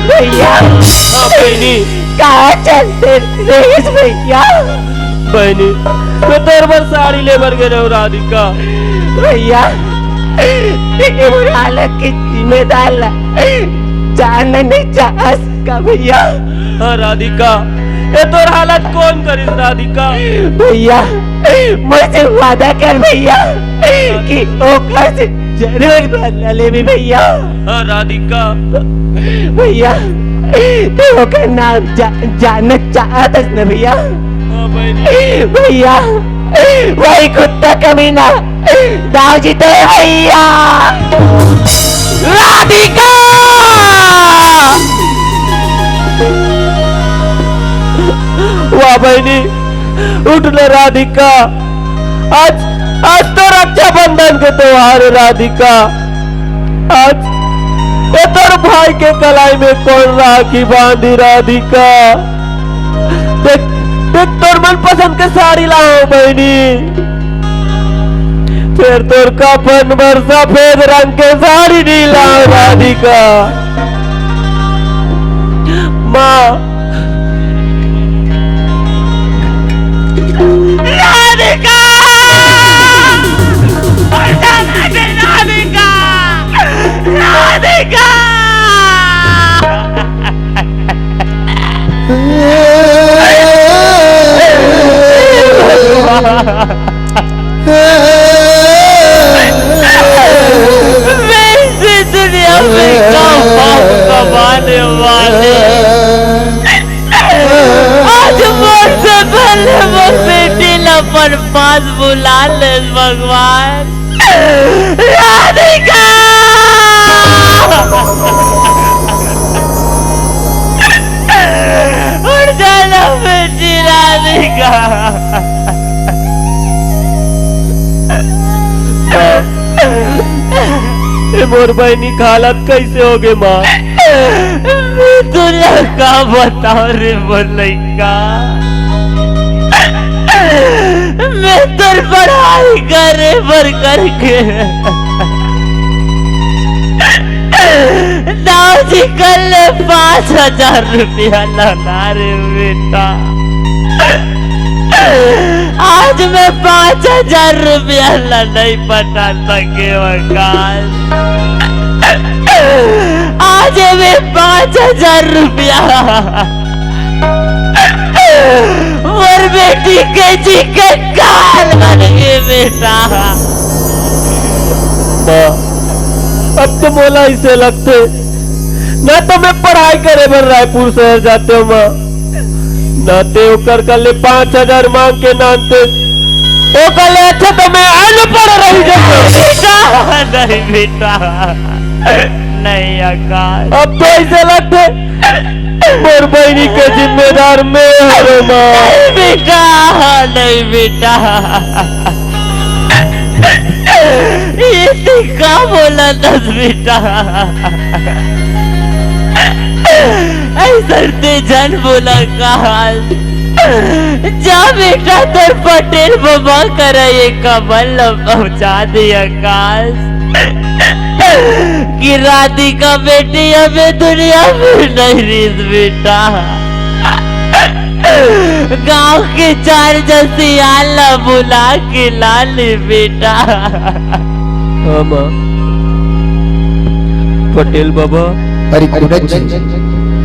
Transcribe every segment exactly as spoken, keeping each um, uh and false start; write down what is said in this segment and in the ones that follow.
भैया। हाँ बहिनी। कहाँ चलते रहिस भैया? बहिनी, मैं तोर बर साड़ी ले बर गे रहेंव राधिका। भैया, ये मोर हालत के जिम्मेदार ला जानना नहीं चाहस का भैया? हाँ राधिका, ये तोर हालत कोन करिस राधिका? भैया, मोर से वादा कर भैया कि ओकर से जरूर बदला लेबे भैया। हाँ राधिका। भैया, तैं ओकर नाम जा, जानना चाहत हस ना भैया? हाँ बहिनी। भैया, वही कुत्ता कमीना दाऊ जी तो है भैया। राधिका! वाह बहिनी, उठ ना राधिका। आज, आज तो रक्षाबंधन के त्योहार है राधिका। आज ये तोर भाई के कलाई में कोन राखी बांधी राधिका। देख, देख तोर मनपसंद के साड़ी लाएंव बहिनी। फेर तोर कफन बर सफेद रंग के साड़ी नहीं लाएंव राधिका। माँ, राधिका! राधिका! राधिका! मैं इस दुनिया में कब पाप कमाने वाले। आज मोर से पहले मोर बेटी ला अपन पास बुला ले भगवान। राधिका! उठ जा ना बेटी राधिका। ए मोर बहिनी के हालत कैसे हो गे माँ? मैं तुला का बताओ रे मोर लइका, मैं तोर पढ़ाई करे बर करके दाऊ जी कर ले पाँच हजार रुपया लगा रे बेटा। आज मैं पाँच हजार रुपया ला नहीं पटा सके वकास। आज मैं पाँच हजार रुपया मोर बेटी के जी के काल बन गे बेटा। माँ, अब तो मोला ऐसे लगथे, ना तो मैं पढ़ाई करे बर रायपुर शहर जातेंव माँ, ना ते ओकर कर ले पाँच हजार मांग के नानते, ओकर ले अच्छा तो मैं अनपढ़ रही जातेंव। बेटा, नहीं बेटा, नहीं आकाश। अब तो ऐसे लगथे मोर बहिनी के जिम्मेदार मैं हरों माँ। नहीं बेटा, नहीं बेटा। ये ते का बोलत हस बेटा? ऐसा ते झन बोला आकाश। जा बेटा, तोर पटेल बबा करा ये कमल ला पहुँचा दे आकाश। कि राधिका बेटी अब ये दुनिया में नहीं रहिस बेटा। गांव के चार जसियान ला बुला के ला ले बेटा। हाँ माँ। पटेल बबा। अरे कुनत जी।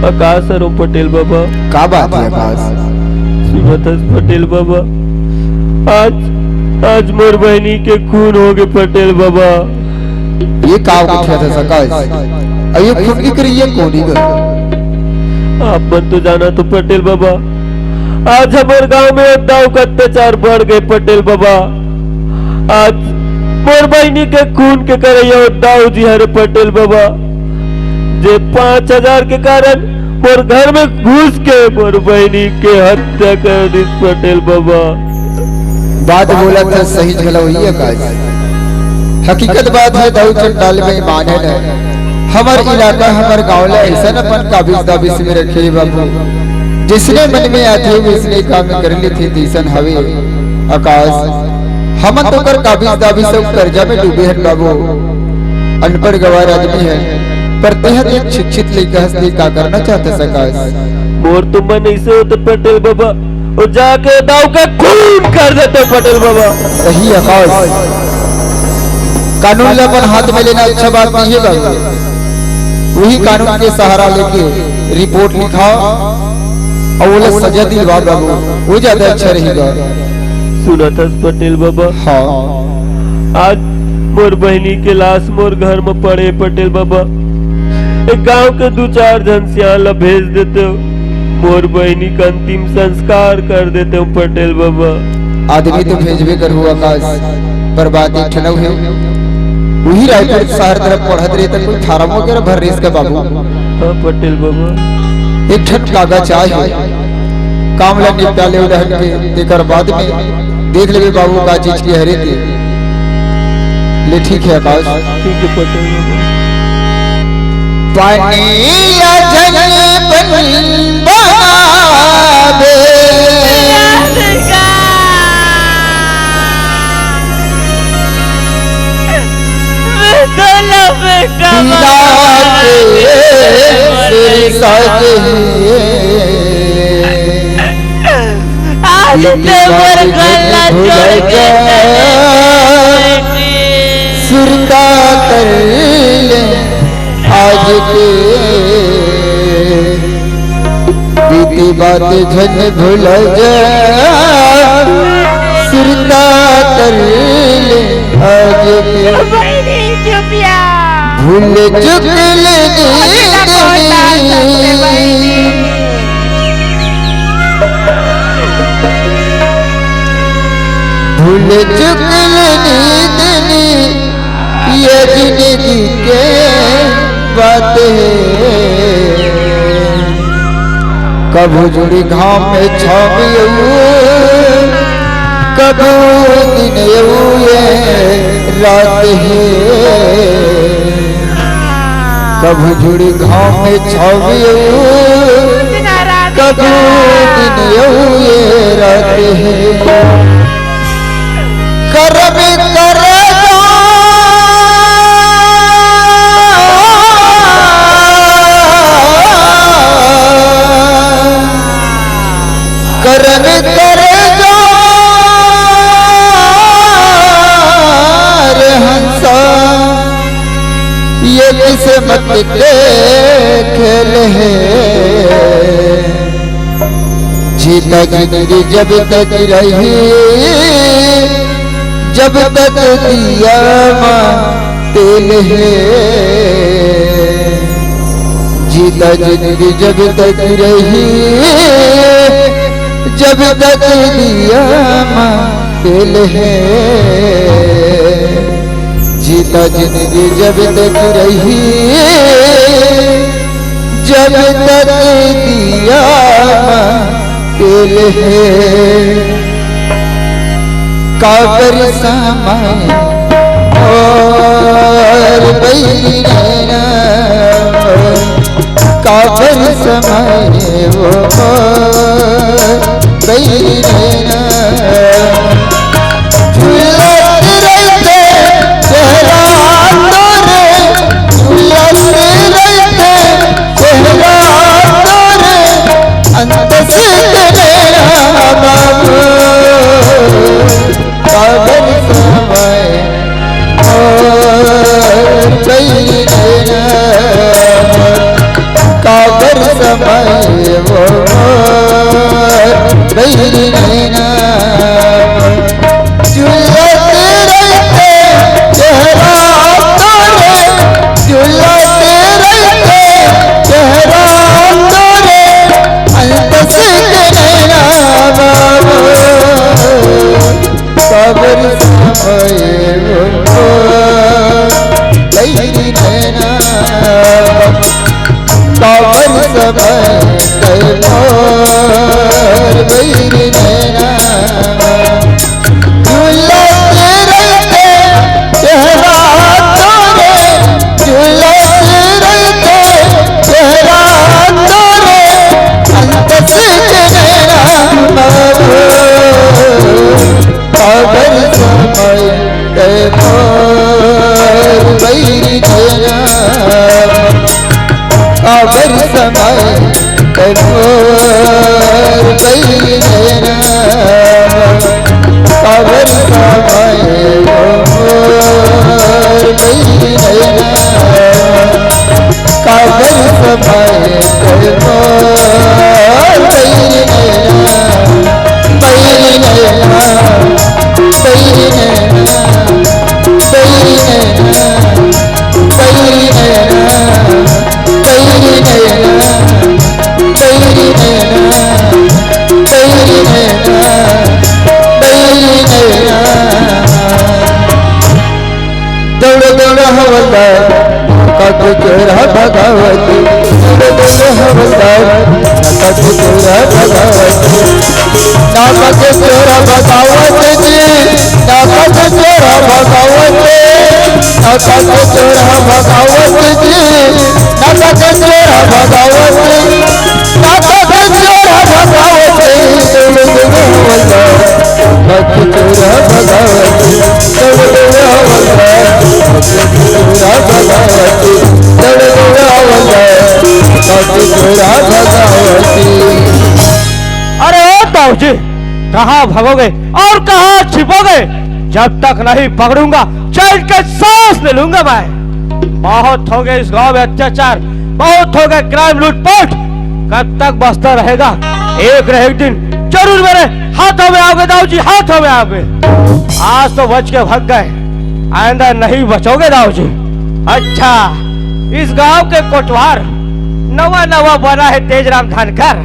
आकाश हरों पटेल बबा। का बात हे आकाश? सुनत हस पटेल बबा, आज, आज मोर बहिनी के खून हो गे पटेल बबा। ये का कथत हस आकाश? अउ ये खून के करइया कोन हे गा? आप मन तो जानत हो पटेल बबा, आज हमर गांव में उद्दाऊ के अत्याचार बढ़ गे पटेल बबा। आज मोर बहिनी के खून के करइया उद्दाऊ जी हरे पटेल बबा, जे पाँच हजार के कारण मोर घर में घुस के मोर बहिनी के हत्या कर दिस पटेल बबा। बात बोलत हस सही घलो हे आकाश। हकीकत बात हे, दाऊ चंडाल बेईमान हे न। हमर इलाका, हमर गांव ला अइसन अपन काबिज दाबिज में रखे हे बाबू। जइसने मन में आथे, वइसने काम कर लेथे, तइसन हवे आकाश। हमन तो ओकर काबिज दाबिज अउ करजा में डूबे हन बाबू। अनपढ़ गंवार आदमी हन। पर तेहा तो एक शिक्षित लइका हस, ते का करना चाहत हस आकाश? मोर तो मन अइसे होत पटेल बाबा, वो जाके दाऊ के खून कर देते पटेल बाबा। सही आकाश, कानून ला अपन हाथ में लेना अच्छा बात नहीं है बाबू। वही कानून के सहारा लेके रिपोर्ट लिखाओ और ओला सजा दिलवा बाबू, वो ज्यादा अच्छा रहेगा। सुनत हस पटेल बाबा? हाँ। आज मोर बहिनी के लाश मोर घर में पड़े पटेल बाबा। एक गांव के दू चार झन सियान ला भेज देते हो, मोर बहिनी का अंतिम संस्कार कर देते हो पटेल बाबा। आदमी तो भेजबे करहू आकाश, पर बात एक ठन अउ हे। वही रायपुर शहर तरफ पढ़त रहे त कोई फार्म वगैरह भर रहिस का बाबू? हाँ पटेल बाबा। एक ठन कागज आए हे, काम ला निपटा ले उलहन के, तेकर बाद में देख लेबे बाबू का चीज के हरे ते। ले ठीक है आकाश। ठीक है पटेल बाबा। पानी ला जल बन बनावे। बेटा, बेटा, पीला के सिर सज है। आज ते मोर गला छोड़ के सुरता कर ले आज के। बीती बात झन भुला जा, सुरता कर ले आज के। भूल चुक ले नींद नी। भूल चुक ले नींद नी, ये जिंदगी के बात है। कभू जुड़ी घाम में छाव अउ, कभू दिन अउ ये रात है। कभू जुड़ी घाम में छाव अउ, कभू दिन अउ ये रात है। करम कर जो, करम कर जो रे हंसा, ये किस्मत के खेल है। जीता जिंदगी जब तक रही, जब तक दिया माँ तेल है। जीता जिंदगी जब तक रही, जब तक दिया माँ तेल है। जीता जिंदगी जब तक रही, जब तक दिया तेल है। काबर समय और बैरी नैना, काबर समय वो बैरी नैना। झूलत रहिथे चेहरा तोरे, झूलत रहिथे चेहरा तोरे, अंत से तेरा बाबू। काबर समय और बैरी नैना, काबर समय वो बैरी नैना। झूलत रहिथे चेहरा तोरे, झूलत रहिथे चेहरा तोरे, अंत से नैना बाबू। काबर समय वो बैरी नैना, काबर समय तय मोर बैरी नैना। झूलत रहिथे चेहरा तोरे, झूलत रहिथे चेहरा तोरे, अंत से नैना बाबू। काबर समय तय मोर बैरी नैना, हवलदार, नाका के चोरा भगावती, चल देवे हवलदार, नाका के चोरा भगावती। नाका के चोरा भगावती जी, नाका के चोरा भगावती, नाका के चोरा भगावती जी, नाका के चोरा भगावती। नाका के चोरा भगावती, चल देवे हवलदार, नाका के चोरा भगावती, चल देवे हवलदार, नाका के चोरा भगावती, चल देवे हवलदार, नाका के चोरा भगावती। अरे ओ ताऊ जी, कहाँ भागोगे और कहाँ छिपोगे? जब तक नहीं पकड़ूंगा, चैन के सांस ले लूंगा मैं। बहुत हो गए इस गांव में अत्याचार, बहुत हो गए क्राइम, लूटपाट। कब तक बसता रहेगा? एक न एक दिन जरूर मेरे हाथों में आओगे दाऊ जी, हाथों में आओगे। आज तो बच के भाग गए, आइंदा नहीं बचोगे दाऊ जी। अच्छा, इस गांव के कोटवार नवा नवा बना है तेजराम धनकर।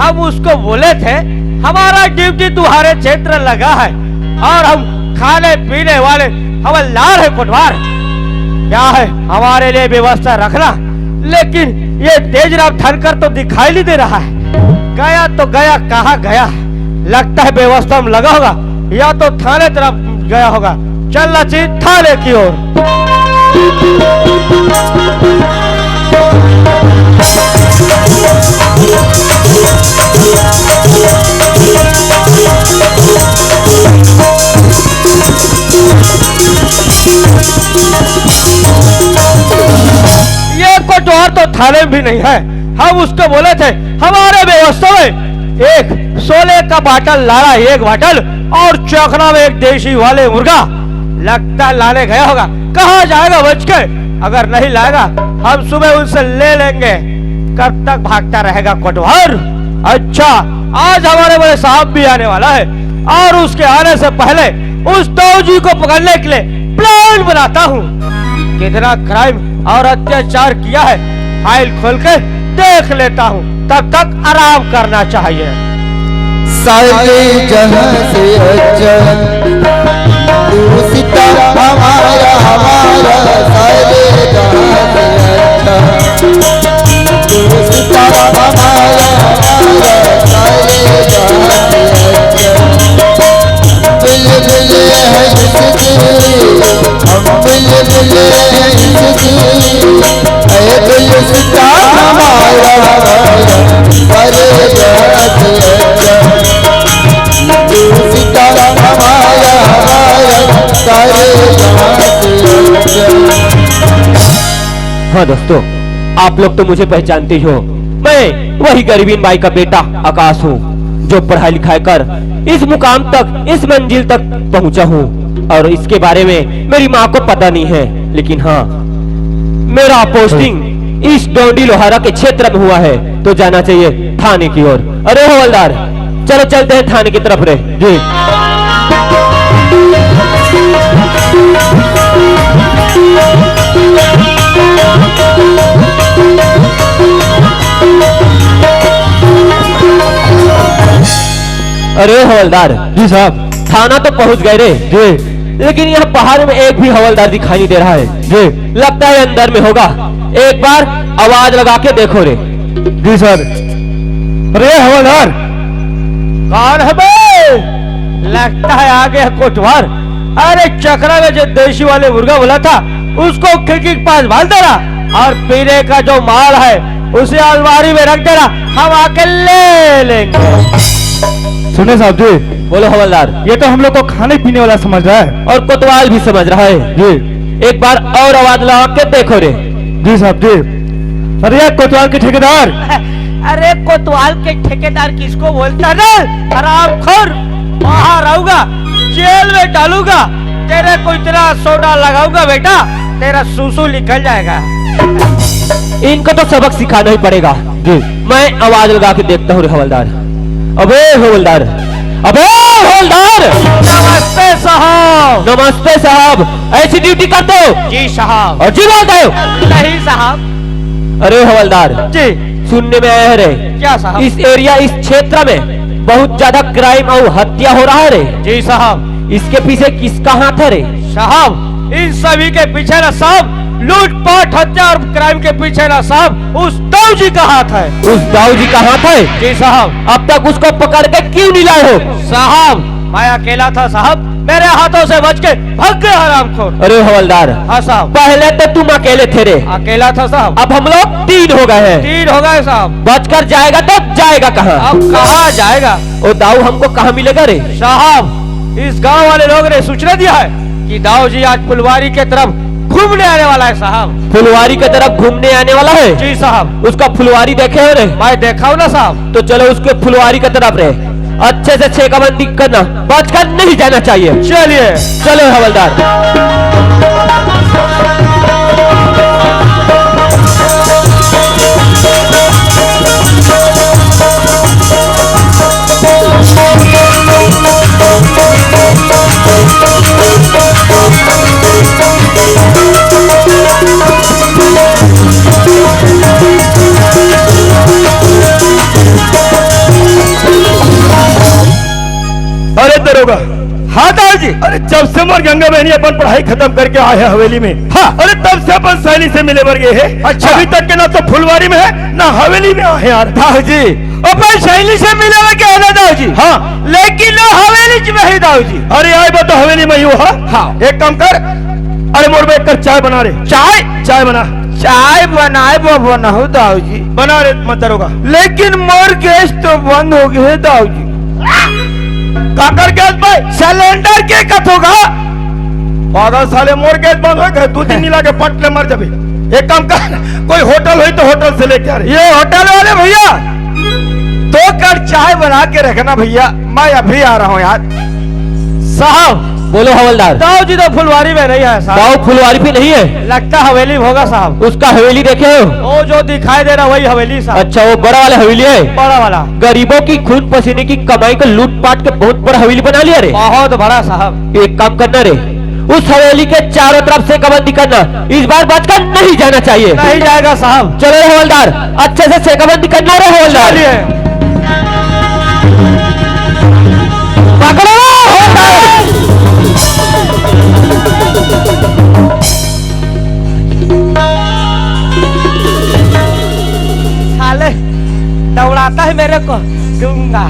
हम उसको बोले थे, हमारा ड्यूटी तुम्हारे क्षेत्र लगा है और हम खाने पीने वाले हवलदार है कोटवार। क्या है, हमारे लिए व्यवस्था रखना। लेकिन ये तेजराम धनकर तो दिखाई नहीं दे रहा है। गया तो गया, कहाँ गया? लगता है व्यवस्था में लगा होगा, या तो थाने तरफ गया होगा। चल लाची, थाने की ओर। ये कोटवार तो थाने में भी नहीं है। हम उसको बोले थे, हमारे व्यवस्था में एक सोले का बाटल ला रहा है, एक बाटल, और चखना में एक देसी वाले मुर्गा। लगता है लाने गया होगा। कहाँ जाएगा बच के? अगर नहीं लाएगा, हम सुबह उनसे ले लेंगे। कब तक भागता रहेगा कोटवार? अच्छा, आज हमारे बड़े साहब भी आने वाला है और उसके आने से पहले उस ताऊ जी को पकड़ने के लिए प्लान बनाता हूँ। कितना क्राइम और अत्याचार किया है, फाइल खोल के देख लेता हूँ। तब तक आराम करना चाहिए। साले जहाँ से अच्छा, तू सितारा हमारा, हमारा। साले जहाँ से अच्छा, तू सितारा हमारा, हमारा। साले जहाँ से अच्छा, बिल बिल है जिसकी, हम बिल बिल है जिसकी। अरे गुलिस्तान हमारा, हमारा, साले जहाँ से अच्छा। गुलिस्तान हमारा, हमारा, साले जहाँ से अच्छा। हाँ दोस्तों, आप लोग तो मुझे पहचानते ही हो। मैं वही गरीबीन बाई का बेटा आकाश हूँ, जो पढ़ाई लिखाई कर इस मुकाम तक, इस मंजिल तक पहुँचा हूँ। और इसके बारे में मेरी माँ को पता नहीं है, लेकिन हाँ, मेरा पोस्टिंग इस डोंडी लोहारा के क्षेत्र में हुआ है, तो जाना चाहिए थाने की ओर। अरे हवलदार, चलो चलते हैं थाने की तरफ रे। जी। अरे हवलदार, जी साहब। थाना तो पहुंच गए रे। जी। लेकिन यहाँ पहाड़ में एक भी हवलदार दिखाई नहीं दे रहा है। जी। लगता है अंदर में होगा। एक बार आवाज लगा के देखो रे। जी सर। अरे हवलदार। कौन है बे? लगता है आ गया कोटवार। अरे चखना में जो देसी वाले मुर्गा बोला था, उसको खिड़की के पास बांध देना और पीने का जो माल है उसे अलमारी में रख देना, हम आके ले लेंगे। सुने साहब जी। बोलो हवलदार। ये तो हम लोग को खाने पीने वाला समझ रहा है। और कोतवाल भी समझ रहा है। जी। एक बार और आवाज लगा के देखो रे। जी साहब जी। अरे यार कोतवाल के ठेकेदार। अरे कोतवाल के ठेकेदार किसको बोलता है रे? हरामखोर, बाहर आऊंगा, जेल में डालूंगा, तेरे को इतना सोडा लगाऊंगा बेटा, तेरा सूसू निकल जाएगा। इनको तो सबक सिखाना ही पड़ेगा। जी। मैं आवाज लगा के देखता हूँ रे हवलदार। अबे हवलदार, अबे हवलदार। नमस्ते साहब। नमस्ते साहब, ऐसी ड्यूटी करते हो? जी साहब। और जी बोलते हो? नहीं साहब। अरे हवलदार जी। सुनने में आया है रे, क्या साहब? इस एरिया, इस क्षेत्र में बहुत ज्यादा क्राइम और हत्या हो रहा है रे। जी साहब। इसके पीछे किसका हाथ है रे? साहब, इन सभी के पीछे ना साहब, लूटपाट, हत्या और क्राइम के पीछे ना साहब, उस दाऊ जी का हाथ है। उस दाऊ जी का हाथ है? जी साहब। अब तक उसको पकड़ के क्यों नहीं लाए हो? साहब, मैं अकेला था साहब, मेरे हाथों से बच के भाग गए हरामखोर। अरे हवलदार, हाँ साहब। पहले तो तुम अकेले थे रे। अकेला था साहब। अब हम लोग तीन हो गए हैं। तीन हो गए साहब। बचकर जाएगा तो जाएगा कहाँ? अब कहाँ जाएगा? वो दाऊ हमको कहाँ मिलेगा रे? साहब, इस गांव वाले लोग ने सूचना दिया है कि दाऊ जी आज फुलवारी के तरफ घूमने आने वाला है साहब। फुलवारी के तरफ घूमने आने वाला है? जी साहब। उसका फुलवारी देखे हो रे? मैं देखा हूँ ना साहब। तो चलो उसके फुलवारी की तरफ रे, अच्छे से छेकाबंदी करना, बचकर नहीं जाना चाहिए। चलिए। चलो हवलदार। अरे दरोगा। हाँ दाऊ जी। अरे जब से मोर गंगा बहनी अपन पढ़ाई खत्म करके आए हैं हवेली में, हाँ। अरे तब से अपन सहेली से मिले बर गए हैं। अच्छा। अभी तक के ना तो फुलवारी में है ना हवेली में आए हैं यार। दाऊ जी, अपन सहेली से मिले बर गए हैं ना दाऊ जी। हाँ। लेकिन वो हवेली में है दाऊ जी। अरे आए बा तो हवेली में ही हो, हाँ? हाँ। एक काम कर, अरे मोर बर एक कप चाय बना रे। चाय? चाय बना। चाय बनाए बा बनहूँ दाऊ जी। बना रे मत दरोगा। लेकिन मोर गैस तो बंद हो गए है दाऊ जी। काकर गैस भाई? सिलेंडर के कथोगा? पागल साले, मोर गैस बंद हो गए, दो दिन नहीं लागे, पट ले मर जाबे। एक काम कर, कोई होटल होई तो होटल से लेके आ रे। ये होटल वाले भैया, दो कप चाय बना के रखना भैया, मैं अभी आ रहा हूँ यार। साहब। बोलो हवलदार। दाऊ जी तो फुलवारी में नहीं है साहब। दाऊ फुलवारी पे नहीं है? लगता हवेली में होगा साहब। उसका हवेली देखे हो? वो जो दिखाई दे रहा वही हवेली साहब। अच्छा, वो बड़ा वाला हवेली है? बड़ा वाला। गरीबों की खून पसीने की कमाई को लूटपाट के बहुत बड़ा हवेली बना लिया रे। बहुत बड़ा साहब। एक काम करना रे, उस हवेली के चारों तरफ छेकाबंदी करना, इस बार बचकर नहीं जाना चाहिए। नहीं जाएगा साहब। चलो रे हवलदार, अच्छे से छेकाबंदी करना रे हवलदार। चलिए। पकड़ो हवलदार। साले, दौड़ाता है मेरे को, दूंगा।